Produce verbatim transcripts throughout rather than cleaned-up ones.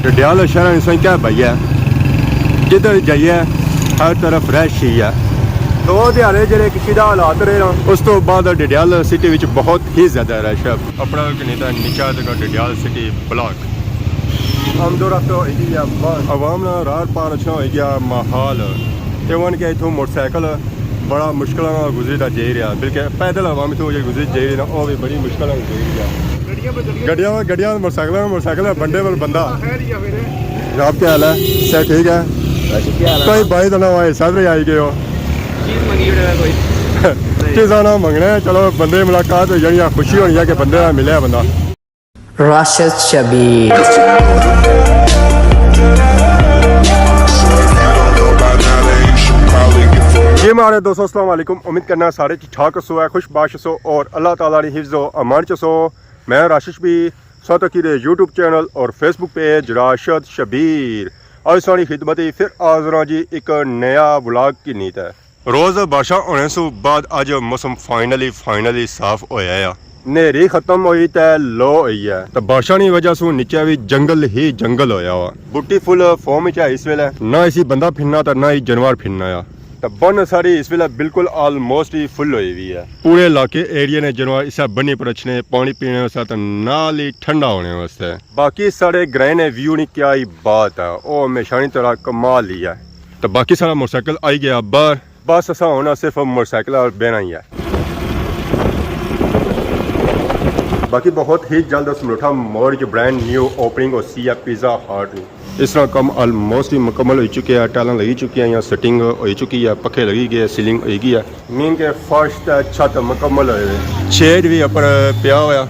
ڈڈیال شہر نے سائیں کیا بھائی ہے، جدھر جائیے ہر طرف رش ہی ہے۔ دو دیہاڑے جڑے کشیدہ حالات رہے نا، اس تو بعد ڈڈیال سٹی وچ بہت ہی زیادہ رش ہے۔ اپنا کہ نہیں تھا نیچا تک ڈڈیال سٹی بلاک۔ آمد و رفت ہوئی گئی ہے بند۔ عوام نا رار پار اچھنا ہوئی گیا ماحول۔ ایون کہ اتھوں موٹر سائیکل بڑا مشکل نال گزری دا جائی رہیا، بلکہ پیدل عوام اتھوں جے گزری جائی رہی نا، او بھی بڑی مشکل نال گزری رہیا۔ گڈیاں، گڈیاں، موٹر سائیکل، موٹر سائیکل، بندے پر بندہ۔ جناب کیا حال ہے؟ صحت ٹھیک ہے؟ کوئی بھائی تو نہ ہوئے، سب آئی گئے ہو۔ چیز منگی اڑے کوئی۔ چیزاں نہ منگنے، چلو بندے ملاقات ہو جانی، خوشی ہونی ہے کہ بندے نال ملیا بندہ۔ راشد شبیر۔ جی ماڑے دوستو، السلام علیکم۔ امید کرنا سارے ٹھیک ٹھاک ہسو، خوش باش ہسو اور اللہ تعالیٰ نی حفظ و امان چ ہسو۔ میں راشد شبیر، ساتھ کی دے یوٹیوب چینل اور فیس بک پیج راشد شبیر۔ اج ساڑی خدمت ہی پھر حاضر ہاں جی ایک نیا ولاگ کی نیت ہے۔ روز بارشاں ہونے سوں بعد اج موسم فائنلی، فائنلی صاف ہویا ہے۔ نیری ختم ہوئی تے لو ہوئی ہے۔ تے بارشاں نی وجہ سوں نیچے وی جنگل ہی جنگل ہویا ہوا۔ بوٹی فل فارم وچ ہے اس ویلے۔ نہ اسی بندہ پھرنا تے نہ ہی جانور پھرنا آ۔ تے بن ساری اس ویلے بالکل آلموسٹ ہی فل ہوئی ہوئی ہے۔ پورے علاقے ایریے نے جانور اسے بنی پر اچھنے پانی پینے واسطے تے نال ہی ٹھنڈا ہونے واسطے۔ باقی ساڑے گرائیں نے ویو نی کیا ہی بات ہے، او ہمیشہ نی طرح کمال ہی ہے۔ تے باقی ساڑا موٹر سائیکل آئی گیا باہر۔ بس اساں ہن صرف موٹر سائیکل پر بہنا ہی ہے۔ باقی بہت ہی جلد اس ملوٹھا موڑ جو برانڈ نیو اوپننگ ہوسی ہے پیزا ہٹ نی۔ اس طرح کم آلموسٹ ہی مکمل ہوئی چکیا ہے، ٹائلاں لگی چکی ہیں یا سیٹنگ ہوئی چکی ہے، پکھے لگی گئے، سیلنگ ہوئی گئی ہے۔ مین کے فرش تے چھت مکمل ہوئے ہوئے، شیڈ بھی اپر پیا ہویا۔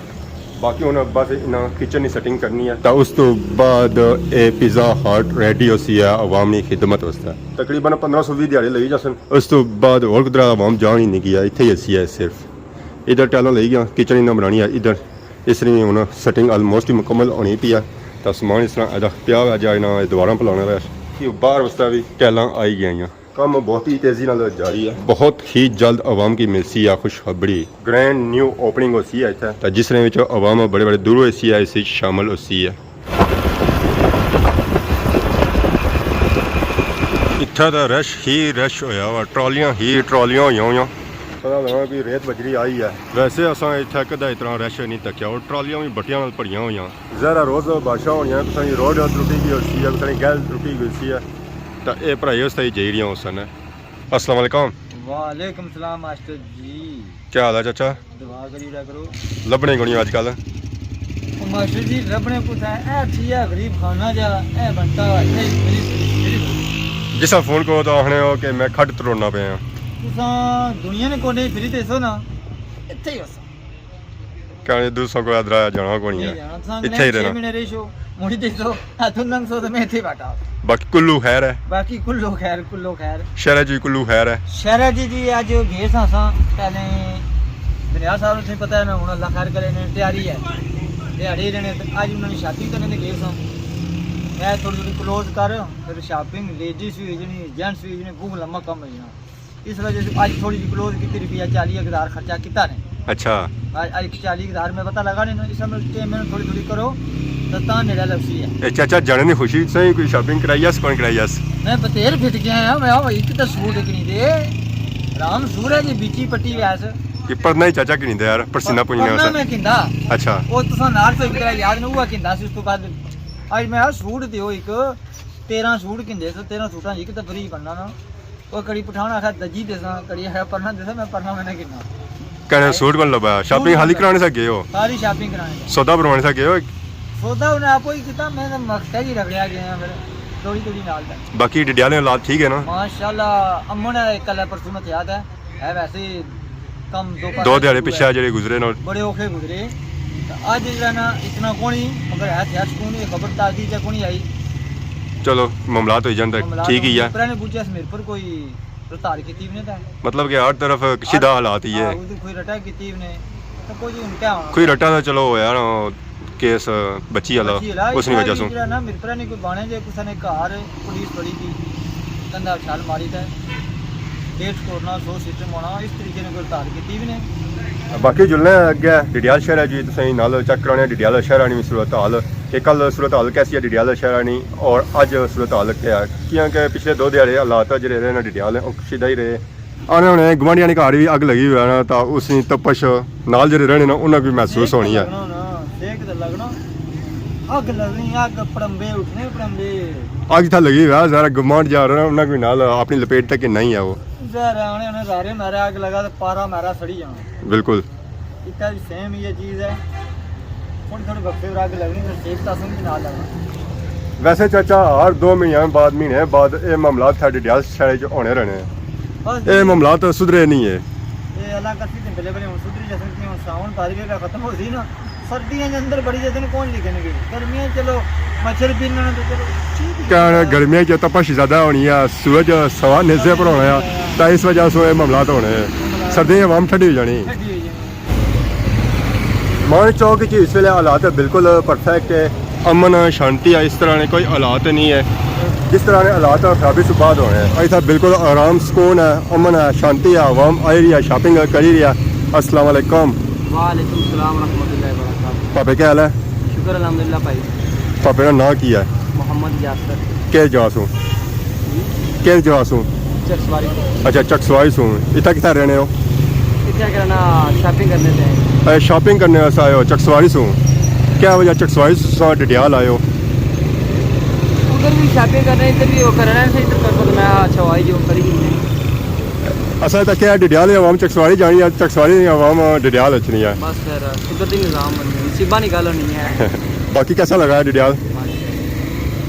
باقی ہن بس انہاں کچن نی سیٹنگ کرنی ہے۔ تا اس تو بعد اے پیزا ہٹ ریڈی ہوسی ہے عوام نی خدمت واسطے۔ تقریباً پندرہ سو ویہہ دیہاڑے لگی جاسن۔ اس تو بعد ہور کدرا عوام جان ہی نہیں گیا، اتھے ہی ہوسی ہے صرف۔ ادھر ٹائلاں لگی گیاں، کچن انہاں بنانی ہے ادھر۔ اس نی ہن سیٹنگ آلموسٹ ہی مکمل ہونی پئی ہے۔ تا سامان اس طرح ادا پیا ہوا جا، انہاں دیواراں پلانا رہا۔ یہ باہر واسطے بھی ٹائلاں آئی گئیاں۔ کم بہت ہی تیزی نال جاری ہے۔ بہت ہی جلد عوام کی ملسی ہے خوشخبری۔ گرینڈ نیو اوپننگ ہوسی ہے اتھے۔ تے جس نے وچ عوام بڑے بڑے دور ہوسی ہے، اس وچ شامل ہوسی ہے۔ اتھے تے رش ہی رش ہویا ہوا، ٹرالیاں ہی ٹرالیاں ہویاں ہویاں۔ پتہ لگا کہ ریت بجری آئی ہے۔ ویسے اساں اتھے کدے اتنا رش نہیں تکیا، اور ٹرالیاں بھی بٹیاں نال بھریاں ہویاں۔ ظاہر ہے روز بارشاں ہونیاں، کساں نی روڈ ترٹی گئی ہوسی ہے، کساں نی گل ترٹی گئی ہوسی ہے۔ تے اے بھرا اس طرح جائی رہیاں ہوسن۔ السلام علیکم۔ وعلیکم السلام ماسٹر جی۔ کیا حال ہے چاچا؟ دعا کری رہا کرو۔ لبنے کونی اج کل؟ او ماسٹر جی، لبنے کتھا ہے؟ اے تھی ہے غریب خانہ جا، اے بنتا ہے، اے غریب، غریب، غریب۔ جسا فون کرو تو آخنے ہو کہ میں کھڈ تروڑنا پیا ہاں۔ تساں دنیا نے کونے پھری تے سو نا، اتھے ہی ہوسو۔ کہنے دوستوں کو ادرا جانا کونی ہے۔ نہیں جانا، تساں اتھے ہی چھ رہنا۔ مہینے رہی شو، مڑی دے سو، اتھوں لنگ سو تے میں اتھے بیٹھا۔ باقی کلو خیر ہے۔ باقی کلو خیر، کلو خیر۔ شہرے جی کلو خیر ہے۔ شہرے جی، جی اج گئے ساں اساں، پہلے بنیاد صاحب نوں پتہ ہے نا، ہن اللہ خیر کرے نے تیاری ہے۔ دیہاڑی رہنے تے اج انہاں نے شاپنگ کرنے تے گئے ساں۔ میں تھوڑی تھوڑی کلوز کر، پھر شاپنگ لیڈیز وی ہوئی جانی، جینٹس وی ہوئی جانے، بہوں لمبا کم ہوئی جانا۔ اس وجہ سے اج تھوڑی جی کلوز کیتی، روپیہ چالی ہزار خرچہ کیتا نے۔ اچھا۔ اج، اج چالی ہزار میں پتہ لگا نہیں نا، اس میں ٹائم میں تھوڑی تھوڑی کرو، تو تاں نیڑا لگسی ہے۔ اے چاچا جانے نی خوشی سائیں کوئی شاپنگ کرائی اس، کون کرائی اس؟ میں بتیر پھٹ گیا ہاں، میں آؤ ایک تو سوٹ کنی دے۔ رام سورج جی بیچی پٹی ویس۔ یہ پڑھنا ہی چاچا کنی دے یار، پرسینہ پوجنا پڑھنا اسا۔ میں کندا۔ اچھا۔ او تساں نال تو ایک یاد نہ ہوا کندا سی، اس تو بعد اج میں آ سوٹ دیو ایک، تیرہ سوٹ کندے سو، تیرہ سوٹاں ایک تو فری بننا نا۔ او کڑی پٹھان آخیا دجی دیساں، کڑی آخیا پرنا دیساں، میں پرنا میں نہ گھننا۔ کہنے سوٹ کون لبا؟ شاپنگ خالی کرانے سا گئے ہو؟ ساری شاپنگ کرانے سا۔ سودا بنوانے سا گئے ہو؟ سودا انہیں آپ ہی کیتا، میں تو مقصد ہی رگڑیا گیا ہاں پھر، توڑی توڑی نال دا۔ باقی ڈڈیالے حالات ٹھیک ہے نا؟ ماشاءاللہ، امن ہے، کل ہے پرسوں میں تھیا تھا، ہے ویسے ہی کم دو دو دیہاڑے پچھے جڑے گزرے نا۔ بڑے اوکھے گزرے۔ تے اج جڑا نا اتنا کونی، مگر ہے تھیا سکون، یہ خبر تازی تے کونی آئی۔ چلو، معاملات ہوئی جاندے، معاملات ٹھیک ہی ہے۔ پرانے بوجھے اس میرپور کوئی رفتار کیتی بھی نہیں تھا۔ مطلب کہ ہر طرف کشیدہ حالات ہی ہے۔ ہاں، ادھر کوئی رٹا کیتی بھی نہیں۔ تو کوئی ہن کیا ہونا؟ کوئی رٹا تھا، چلو ہویا نا، کیس بچی والا، بچی والا، اس نی وجہ سوں۔ جڑا نا میرپور نے کوئی بانے جے کسے نے گھر پولیس بڑی تھی، کندھا چھال ماری تے گیٹ توڑنا، سو سسٹم ہونا، اس طریقے نے کوئی رفتار کیتی بھی نہیں۔ باقی جلنے اگے ڈڈیال شہر ہے جی، تسیں نال چیک کرانے ڈڈیال شہر آنی صورت حال، کہ کل صورت حال کیسی ہے ڈڈیال شہر آنی اور اج صورت حال کیا ہے، کیونکہ پچھلے دو دیہاڑے حالات جڑے رہے نا ڈڈیال، او کشیدہ ہی رہے۔ آنے ہونے گوانڈیاں نے گھر بھی اگ لگی ہوئی ہے نا، تا اس نی تپش نال جڑے رہنے نا، انہاں کو بھی محسوس ہونی ہے۔ سیک تے لگنا نا، سیک تے لگنا۔ اگ لگنی، اگ پڑمبے اٹھنے، پڑمبے۔ اگ تھا لگی ہوئی ہے، ذرا گوانڈ جا رہا نا، انہاں کو بھی نال اپنی لپیٹ تک نہیں ہے وہ۔ ظاہر ہے، آنے ہونے رارے مارے اگ لگا تے پارا مارا سڑی جانا۔ بالکل۔ اتنا بھی سیم یہ چیز ہے، تھوڑی تھوڑی وقفے پر اگ لگنی، پھر سیک تاسوں بھی نال لگنا۔ ویسے چاچا، ہر دو مہینے بعد، مہینے بعد اے معاملات ساڈے ڈڈیال شہر چ ہونے رہنے ہیں۔ بس اے جی۔ معاملات سدھرے نہیں ہے۔ اے اللہ کرسی تے بلے بلے ہن سدھری جاسن، کہ ہن ساون تاریخ ختم ہو سی نا، سردیاں دے اندر بڑی جاسن کون لکھن گے، گرمیاں چلو مچھر بننا تو چلو ٹھیک ہے۔ کہن گرمیاں چ تپش زیادہ ہونی ہے، سورج سوا نیزے پر ہونا ہے، تاں اس وجہ سے اے معاملات ہونے ہیں۔ سردیاں عوام ٹھنڈی ہو جانی۔ ٹھنڈی ہو جانی۔ مان چوک وچ اس ویلے حالات بالکل پرفیکٹ ہے، امن شانتی ہے، اس طرح نے کوئی حالات نہیں ہے۔ جس طرح نے حالات خرابی سے بعد ہونے ہیں، اتھا بالکل آرام سکون ہے، امن ہے، شانتی ہے، عوام آئی رہی ہے، شاپنگ کری رہی ہے۔ السلام علیکم۔ وعلیکم السلام ورحمۃ اللہ وبرکاتہ۔ پاپے کیا حال ہے؟ شکر الحمدللہ بھائی۔ پاپے نا ناں کی ہے؟ محمد یاسر۔ کس جگہ سوں؟ کس جگہ سوں؟ چکسواری۔ اچھا، چکسواری سوں۔ اتھا کتھا رہنے ہو؟ اتھا کرنا شاپنگ کرنے تے آئے۔ اے، شاپنگ کرنے واسطے آئے ہو چکسواری سوں؟ کیا وجہ چکسواری سوں ڈڈیال آئے ہو؟ ادھر بھی شاپنگ کرنے، ادھر بھی وہ کرنا ہے، ادھر کر سکتا میں، اچھا، آئی جو کری۔ اساں تکیا ڈڈیال عوام چکسواری جانی ہے، چکسواری عوام ڈڈیال اچھنی ہے۔ بس پھر قدرتی نظام ہے، نصیباں نی گل ہونی ہے۔ باقی کیسا لگا ہے ڈڈیال؟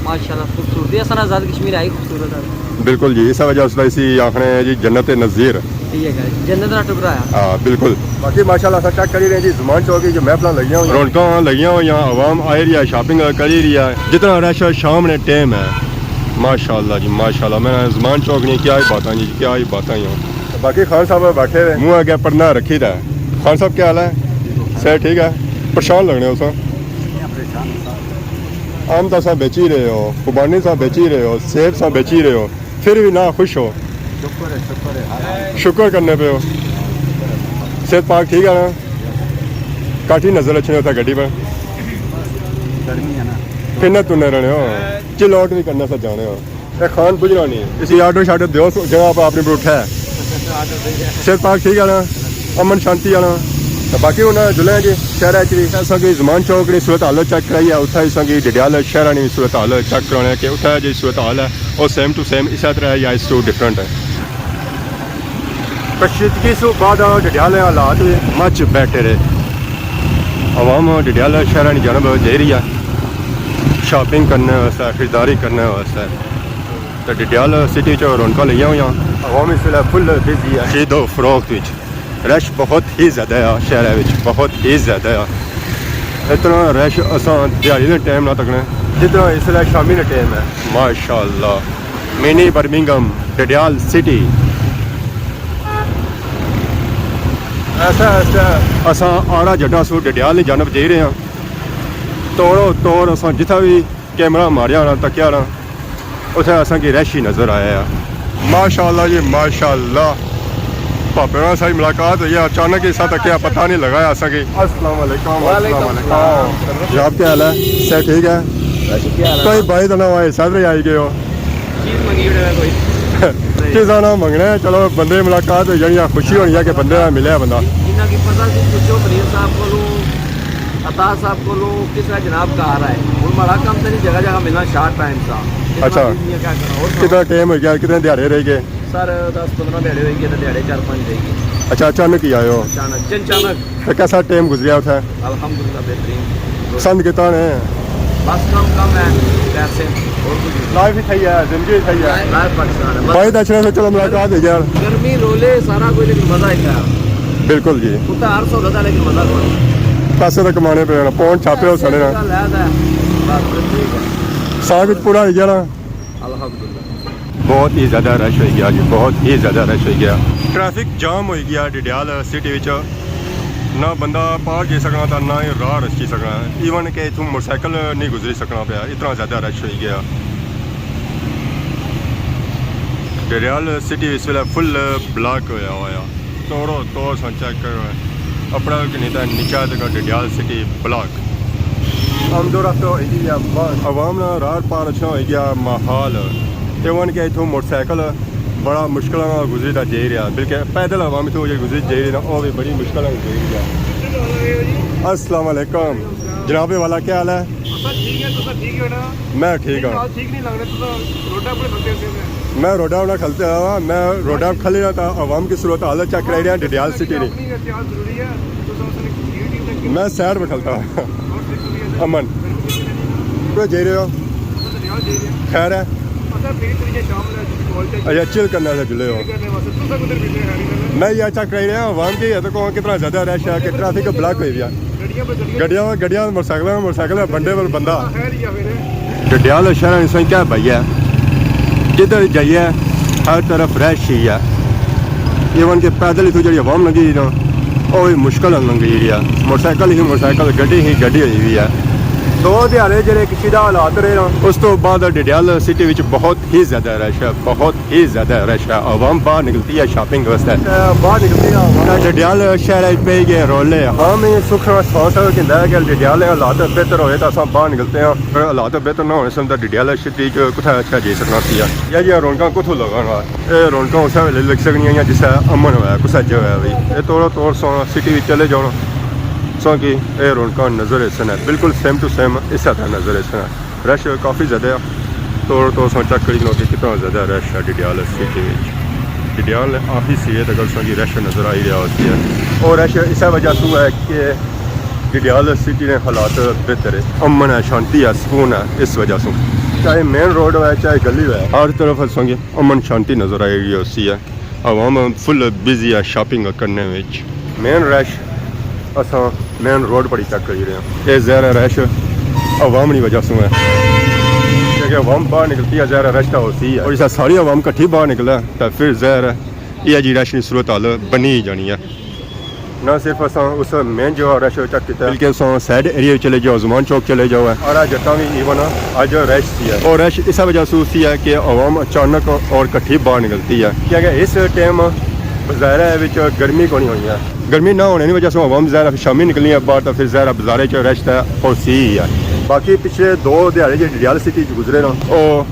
ماشاءاللہ، خوبصورتی ہے، اساں آزاد کشمیر ہے ہی خوبصورت ہے۔ بالکل جی، اس وجہ سے اسی آخنے ہیں جی جنت نظیر۔ ٹھیک ہے، جنت نا ٹکڑا ہے۔ ہاں، بالکل۔ باقی ماشاءاللہ اساں چیک کری رہے ہیں جی، زمان چوک کی جو محفلاں لگیاں ہوئی ہیں۔ رونقاں لگیاں ہوئی ہیں، عوام آئی رہی ہے، شاپنگ کری رہی ہے۔ جتنا رش ہے، شام نے ٹائم ہے۔ ماشاءاللہ جی، ماشاءاللہ۔ میں زمان چوک نہیں، کیا ہی باتاں جی، کیا ہی باتاں ہی ہیں۔ باقی خان صاحب بیٹھے ہوئے، منہ اگے پردہ رکھی دا ہے۔ خان صاحب، کیا حال ہے؟ صحت ٹھیک ہے؟ پریشان لگنے ہو سا؟ آم تاں سا بیچی رہے ہو، خوبانی سا بیچی رہے ہو، سیب سا بیچی رہے ہو، پھر بھی نہ خوش ہو؟ شکر ہے، شکر ہے، ہر حال۔ شکر کرنے پہ ہو۔ صحت پاک ٹھیک ہے نا؟ کاٹھی نظر اچھنے ہوتا گڈی پر۔ گرمی ہے نا۔ پھرنے ترنے رہنے ہو، چل آؤٹ بھی کرنے سے جانے ہو۔ اے خان بجنا نہیں، اسی آٹو شاٹو دیو، جگہ پر اپنی پر اٹھا ہے۔ صحت پاک ٹھیک ہے نا؟ امن شانتی آنا۔ تے باقی ہن جلے جی شہر اچ بھی، اساں کی زمان چوک نی صورت حال چیک کرائی ہے، اتھا اساں کی ڈڈیال شہر نی صورت حال چیک کرانے کہ اتھا جی صورت حال ہے، او سیم ٹو سیم اسے طرح ہے یا اس تو ڈفرنٹ ہے۔ کشیدگی سو بعد ڈڈیال حالات بھی مچ بیٹر ہے۔ عوام ڈڈیال شہر نی جانب جائی رہی ہے شاپنگ کرنے واسطے، خریداری کرنے واسطے۔ تے ڈڈیال سٹی چ رونقاں لگیاں ہوئیاں۔ عوام اس ویلے فل بزی ہے خرید و فروخت وچ۔ رش بہت ہی زیادہ ہے شہر وچ، بہت ہی زیادہ ہے۔ اتنا رش اساں دیہاڑی نے ٹائم نہ تکنے جتنا اس ویلے شامی نے ٹائم ہے۔ ماشاءاللہ، منی برمنگھم، ڈڈیال سٹی۔ ایسا ایسا اساں آڑا جڈا سو ڈڈیال نی جانب جائی رہے ہاں۔ توڑو توڑ اساں جتھا بھی کیمرہ ماریا ہونا، تکیا ہونا، اتھے اساں کی رش ہی نظر آیا ہے۔ ماشاءاللہ جی، ماشاءاللہ۔ پاپے ہونا ساری ملاقات ہوئی ہے، اچانک ہی سا تکیا، پتہ نہیں لگا ہے اساں کی۔ السلام علیکم۔ وعلیکم السلام۔ جناب، کیا حال ہے؟ صحت ٹھیک ہے؟ بس، کیا حال ہے؟ کوئی بھائی تو نہ ہوئے، سب آئی گئے ہو۔ چیز منگی ہونے کوئی۔ چیزاں نہ منگنے، چلو بندے ملاقات ہوئی جانی، خوشی ہونی ہے کہ بندے نال ملیا بندہ۔ انہاں کی پتہ سی پوچھو منیر صاحب کولوں، عطا صاحب کولوں، کس طرح جناب گھر آئے۔ ہن ماڑا کم تے نہیں جگہ جگہ ملنا، شارٹ ٹائم سا۔ اچھا۔ کیا کرنا، اور سناؤ؟ کتنا ٹائم ہو گیا، کتنے دیہاڑے رہ گئے؟ سر، دس پندرہ دیہاڑے ہوئی گئے، تے دیہاڑے چار پنج رہ گئے۔ اچھا، اچانک ہی آئے ہو؟ اچانک، چن چانک۔ تے کیسا ٹائم گزریا اتھے؟ الحمدللہ بہترین۔ پسند کیتا نے؟ بس کم کم ہے، پیسے، اور کچھ نہیں۔ لائف ہی صحیح ہے، زندگی ہی صحیح ہے۔ لائف پاکستان ہے، بس۔ بھائی دس رہے تھے، چلو ملاقات ہو گیا۔ گرمی رولے سارا کوئی، لیکن مزہ ہی ہے۔ بالکل جی۔ اتنا ہر سہولت ہے، لیکن مزہ کوئی نہیں۔ پیسے تو کمانے پے نا، پونڈ چھاپے ہو سڑے نا۔ پیسے کی گل ہے، بس ٹھیک ہے۔ سال وچ پورا ہو گیا نا۔ الحمدللہ۔ بہت ہی زیادہ رش ہوئی گیا جی، بہت ہی زیادہ رش ہوئی گیا۔ ٹریفک جام ہوئی گیا ڈڈیال سٹی وچ، نہ بندہ پار جائی سکنا تھا، نہ ہی راہ رچی سکنا، ایون کہ اتھوں موٹر سائیکل نہیں گزری سکنا پیا، اتنا زیادہ رش ہوئی گیا۔ ڈڈیال سٹی اس ویلے فل بلاک ہویا ہوا۔ توڑو توڑ سا چیک کرو۔ اپنا کنیتا نیچا تک ڈڈیال سٹی بلاک۔ آمد و رفت ہوئی گئی ہے بند۔ عوام نا رار پار اچھنا ہوئی گیا ماحول۔ ایون کہ اتھوں موٹر سائیکل بڑا مشکل نال گزری تا جائی رہیا، بلکہ پیدل عوام اتھوں جے گزری جائی رہی نا، او بھی بڑی مشکل نال گزری رہیا۔ السلام علیکم جناب والا، کیا حال ہے؟ اساں ٹھیک ہے، تساں ٹھیک ہو نا؟ میں ٹھیک ہاں۔ آج ٹھیک نہیں لگ رہے، تساں روڈا پر کھلتے ہوئے۔ میں روڈا پر کھلتے ہوا، میں روڈا پر کھلی رہا تھا، عوام کی صورت حال چیک کرائی رہا ڈڈیال سٹی نی۔ اپنی احتیاط ضروری ہے، تساں اس نے کمیونٹی تک میں سائیڈ پر کھلتا ہوا۔ امن۔ کہاں جائی رہے ہو؟ خیر ہے؟ اچھا، چل کرنے سے جلے ہو۔ میں یہ چیک کرائی رہا عوام کی، یہ تو کون کتنا زیادہ رش ہے کہ ٹریفک بلاک ہوئی ہوئی ہے۔ گڈیاں، گڈیاں، موٹر سائیکل، موٹر سائیکل، بندے پر بندہ۔ ڈڈیال شہر نی سنکھیا بھائی ہے، جدھر جائیے ہر طرف رش ہی ہے۔ ایون کہ پیدل اتھوں جڑی عوام لنگھی نا، او بھی مشکل نال لنگھی رہی ہے۔ موٹر سائیکل ہی موٹر سائیکل، گڈی ہی گڈی ہوئی ہوئی ہے۔ دو دیہاڑے جڑے کشیدہ حالات رہے نا، اس تو بعد ڈڈیال سٹی وچ بہت ہی زیادہ رش ہے، بہت ہی زیادہ رش ہے۔ عوام باہر نکلتی ہے شاپنگ واسطے۔ باہر نکلتی ہے عوام۔ ڈڈیال شہر وچ پئی گئے رولے۔ عوام نے سکھ نال سوچ سکتا ہے کہ ڈڈیال دے حالات بہتر ہوئے تو اساں باہر نکلتے ہیں، پر حالات بہتر نہ ہونے سن تو ڈڈیال سٹی وچ کتھے اچھا جائی سکنا سی۔ یا یہ رونقاں کتھوں لگن؟ اے رونقاں اسے ویلے لگ سکنیاں یا جسے امن ہویا، کسے جگہ ہوئی۔ اے توڑو توڑ سو سٹی وچ چلے جاؤ، سو کہ اے رونقاں نظر ایسن ہے، بالکل سیم ٹو سیم اسے طرح نظر ایسن ہے۔ رش کافی زیادہ ہے۔ توڑ توڑ سو چیک کری لو کہ کتنا زیادہ رش ہے ڈڈیال سٹی وچ۔ ڈڈیال آخری سیڑھے تک اساں کی رش نظر آئی رہا ہوسی ہے۔ اور رش اسے وجہ سوں ہے کہ ڈڈیال سٹی نے حالات بہتر ہے، امن ہے، شانتی ہے، سکون ہے۔ اس وجہ سوں چاہے مین روڈ ہوئے، چاہے گلی ہوئے، ہر طرف اساں کی امن شانتی نظر آئی رہی ہوسی ہے۔ عوام فل بزی ہے شاپنگ کرنے وچ۔ مین رش اساں مین روڈ پر ہی چیک کری رہے ہیں۔ اے ظاہر ہے رش عوام نی وجہ سوں ہے، کیونکہ عوام باہر نکلتی ہے، ظاہر ہے رش تو ہوسی ہے۔ اور اس ساری عوام کٹھی باہر نکلے تو پھر ظاہر ہے یہ جی رش نی صورت حال بنی ہی جانی ہے۔ نہ صرف اساں اس مین جو رش چیک کیتا، بلکہ اساں سائیڈ ایریا چلے جاؤ، زمان چوک چلے جاؤ ہے۔ آرا جتنا بھی ایون اج رش سی ہے۔ اور رش اس وجہ سے سی ہے کہ عوام اچانک اور کٹھی باہر نکلتی ہے۔ کیونکہ اس ٹائم بظاہر ہے وچ گرمی کونی ہونی ہے۔ گرمی نہ ہونے نی وجہ سے عوام ظاہر ہے شامی نکلنی ہے باہر، تو پھر ظاہر ہے بازارے چ رش تے ہوسی ہی ہے۔ باقی پچھلے دو دیہاڑے جے ڈڈیال سٹی چ گزرے نا، او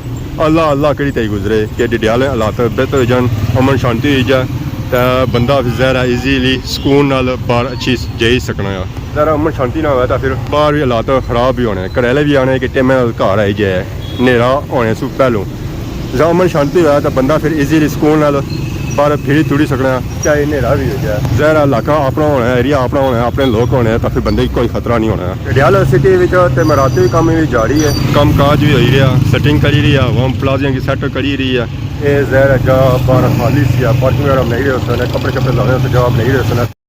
اللہ اللہ کری تے گزرے کہ ڈڈیال نے حالات بہتر ہو جان، امن شانتی ہوئی جائے، تے بندہ پھر ظاہر ہے ایزیلی سکون نال باہر اچھی جائی سکنا ہے۔ ذرا امن شانتی نہ ہوئے تاں پھر باہر وی حالات خراب وی ہونے، گھریلے وی آنے کہ ٹیمے نال گھر آئی جائے، نیرا ہونے سوں پہلوں۔ ذرا امن شانتی ہوئے تاں بندہ پھر ایزیلی سکون نال باہر پھری تڑی سکنا، چاہے نیرا وی ہو جائے۔ ظاہر ہے علاقہ اپنا ہونا ہے، ایریا اپنا ہونا ہے، اپنے لوگ ہونے ہیں، تاں پھر بندے کی کوئی خطرہ نہیں ہونا ہے۔ ڈڈیال سٹی وچ تے مراتی وی کم وی جاری ہے، کم کاج وی ہوئی رہیا، سیٹنگ کری رہی ہے، عوام پلازیاں کی سیٹ کری رہی ہے۔ اے ظاہر ہے جا باہر خالی سی، پارکنگ وغیرہ بنائی رہے ہوسن، کپڑے شپڑے لانے ہوسن، جا بنائی رہے ہوسن۔